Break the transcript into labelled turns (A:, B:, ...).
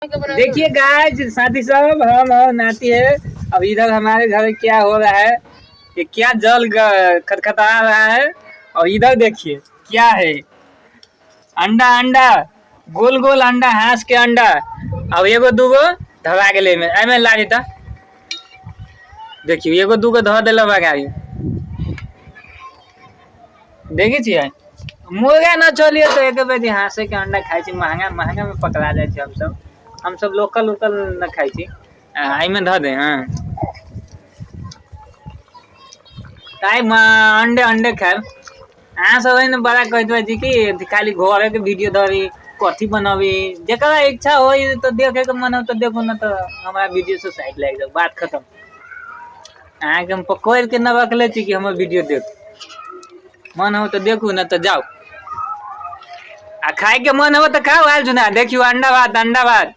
A: देखिए गाइस, साथी सब, हम और नाती है। अब इधर हमारे घर क्या हो रहा है, ये क्या जल खटखटा रहा है। और इधर देखिए क्या है, अंडा, अंडा, गोल गोल अंडा, हांस के अंडा। अब एगो दूगो धरा गेलै एहिमे, एहिमे ला जेता। देखियौ, एगो दूगो धऽ देलक अगाड़ी। देखै छियै, मुर्गा न चलिए तऽ एक बेर हाँसे के अंडा खाइ छी। महंगा महंगा में पकड़ा जाइ छी हमसब। हमसब लोकल उकल न खाइ छी। आ एहिमे धऽ दे। हँ, ताइ अंडे अंडे खायब। अहाँ सब ने बड़ा कहैत रहै छी कि खाली घरे के वीडियो धरी, कथी बनबी। जकरा इच्छा होइ तऽ देखे के मन हो तऽ देखू, न तऽ हमरा वीडियो से साइड लागि जाउ, बात खतम। अहाँके हम पकड़ि के न रखले छी कि हमर वीडियो देख मन हो तऽ देखू, न तऽ जाउ। आ खाय के मन हो तऽ खाउ। आयल सुना, देखियौ, अंडा भात, अंडा भात।